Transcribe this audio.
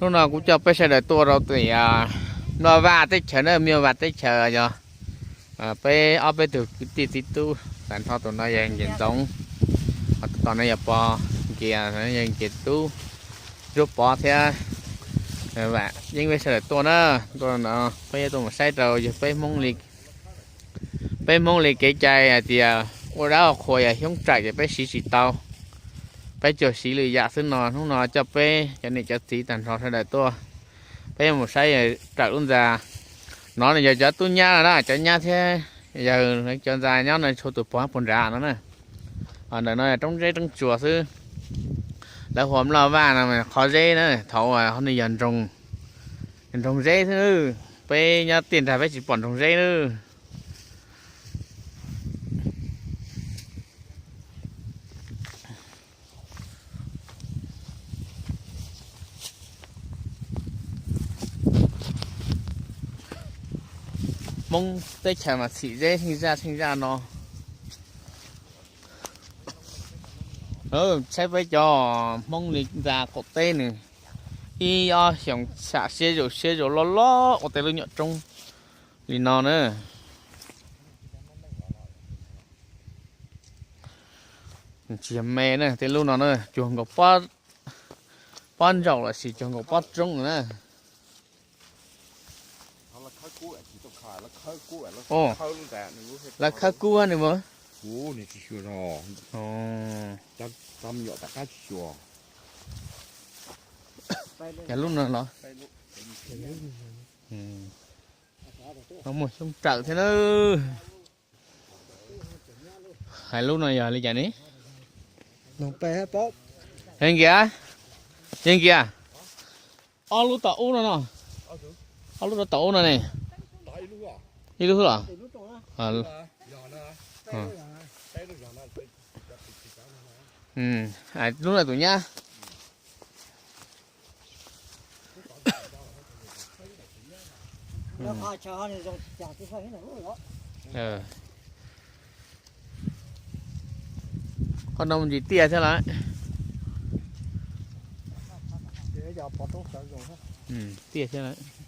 Hnub no kuv coj peb sawv daws tuaj rau tim Mloj Vaj teb chaws na, Mloj Vaj teb chaws yog peb ob peb tug kwv tij txiv tub, tag nrho tus no yog Nce Ntxoov, ho tus tom no yog Pog Nkias, yog Nce Tub, Zuag Pov thiab Vam Yeeb, peb sawv daws tuaj na. Tuaj no peb yuav tuaj mus saib rau yog peb Hmoob li, peb Hmoob li kev cai hais tias ua dab ua qhua yog xyoob rawm ces peb siv tsis tau, peb tsuas siv lwm yam xwb no. Hnub no coj peb cov niam cov txiv tag nrho sawv daws tuaj, peb yuav mus saib rawm lub ntxa. No nws yog cov tub nyab no na, cov nyab thiab yawg cov ntxa nyob no, tshuav tus pog puag nrad no na. Ntawm no yog roob zeb roob tsuas xwb. Lawv hu ua Mloj Vaj no mas qhov zeb na, thaum ub nws yog nroog zeb xwb. Peb nyob tiaj nrag peb tsis pom nroog zeb na. Hmoob teb chaws mas txhim zeb tsheej zaj tsheej zaj no. Saib peb cov Hmoob li ntxa qaum teb nws ib ob xyoos xam siab zaum siab zaum loj loj ua tej lub nyuam roob li no na. Tsis yog me na, tej lub no na cuag nkaus pob ntsaum los sis cuag nkaus pob roob na. Lawv khawb kub nws mas. Cov lub no los muaj xyoob rawm thiab na. Hais lub no yog li cas ne? Yeej Nkias, Yeej Nkias, ob lub tom ub no no, ob lub tom ub no ne, ib lub xwb los? Lub no tus nyab. Qhov no mus ntsis tiaj thiab lawm. Tiaj thiab lawm.